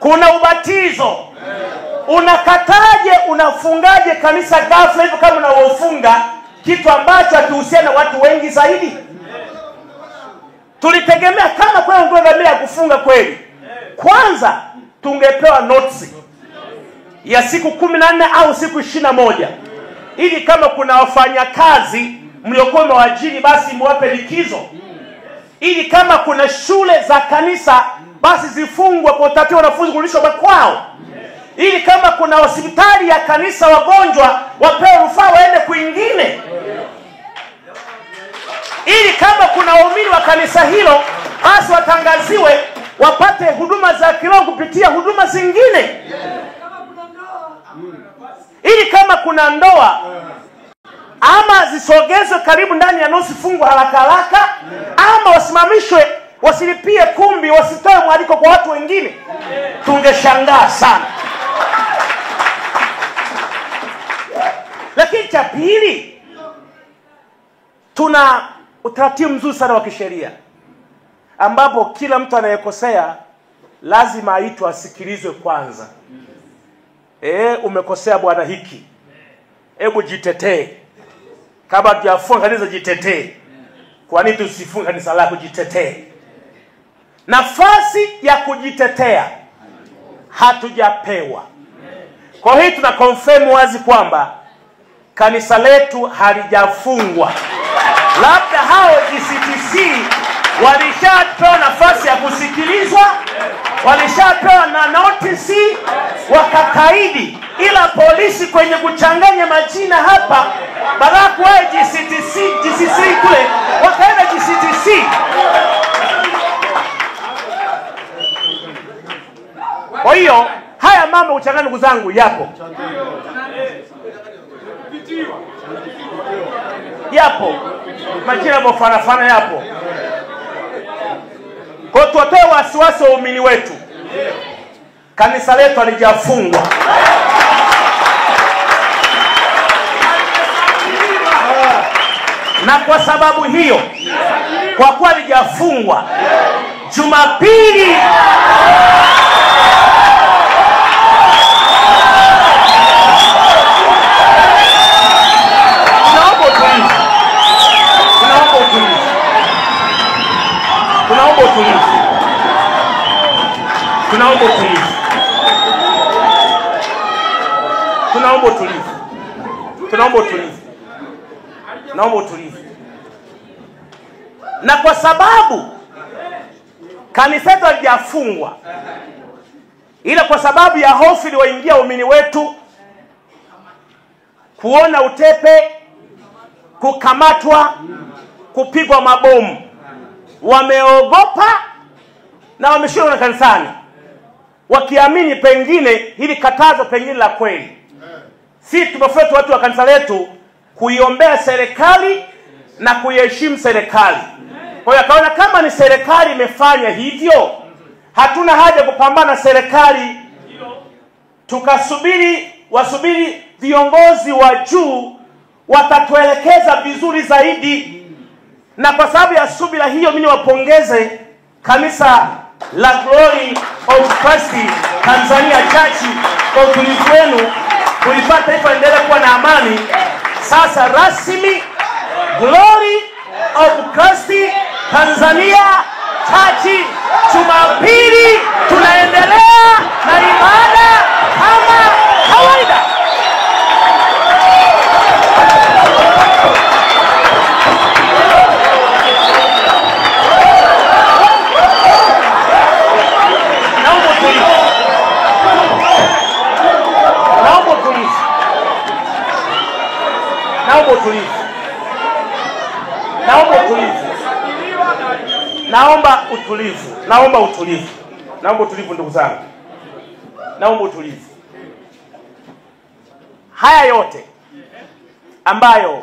Kuna ubatizo. Unakataje, unafungaje kanisa ghafla hivyo kama unaofunga kitu ambacho hakihusiana na watu wengi zaidi? Tulitegemea kama kweli ungedhamira kufunga kweli, kwanza tungepewa notice ya siku 14 au siku 21, ili kama kuna wafanyakazi mliokuwa mmewaajiri basi mwape likizo, ili kama kuna shule za kanisa basi zifungwe kwa utaratibu wanafunzi kurudishwa makwao, ili kama kuna hospitali ya kanisa wagonjwa wapewe rufaa waende kwingine, ili kama kuna waumini wa kanisa hilo basi watangaziwe wapate huduma za kiroho kupitia huduma zingine, ili kama kuna ndoa ama zisogezwe karibu ndani ya nusu fungu haraka haraka, ama wasimamishwe, wasilipie kumbi, wasitoe mwaliko kwa watu wengine. Tungeshangaa sana. Lakini cha pili, tuna utaratibu mzuri sana wa kisheria ambapo kila mtu anayekosea lazima aitwe asikilizwe kwanza. Umekosea bwana hiki, hebu jitetee. Kabla hujafunga kanisa jitetee. Kwa nini tusifunge kanisa lako? Jitetee. Nafasi ya kujitetea hatujapewa. Kwa hiyo tuna confirm wazi kwamba kanisa letu halijafungwa. Labda hao GCTC walishapewa nafasi ya kusikilizwa, walishapewa na notice, wakakaidi. Ila polisi kwenye kuchanganya majina hapa, badala kuwa GCTC, GCC kule, wakaenda GCTC. Kwa hiyo haya mambo kuchanganya, ndugu zangu, yapo. Yapo. Majina yanayofanana yapo. Kwa tuwatoe wasiwasi waumini wetu. Kanisa letu halijafungwa. Na kwa sababu hiyo, kwa kuwa halijafungwa, Jumapili tunaomba utulivu. Tunaomba utulivu. Tunaomba utulivu. Tunaomba utulivu. Tunaomba utulivu. Na kwa sababu kanisa letu halijafungwa, ila kwa sababu ya hofu iliyoingia waumini wetu, kuona utepe, kukamatwa, kupigwa mabomu, wameogopa na wameshindwa na kanisani, wakiamini pengine hili katazo pengine la kweli. Sisi tumefuata watu wa kanisa letu kuiombea serikali na kuiheshimu serikali. Kwa hiyo akaona kama ni serikali imefanya hivyo, hatuna haja kupambana serikali. Tukasubiri, wasubiri viongozi wa juu watatuelekeza vizuri zaidi. Na kwa sababu ya subira hiyo, mimi niwapongeze kanisa la Glory of Christ Tanzania Church kwa utulivu wenu kulipata taifa endelee kuwa na amani. Sasa rasmi Glory of Christ Tanzania Church, Jumapili tunaendelea na ibada kama kawaida. Naomba utulivu. Naomba utulivu. Naomba utulivu. Naomba utulivu. Naomba utulivu. Naomba utulivu. Naomba utulivu ndugu zangu. Naomba utulivu. Haya yote ambayo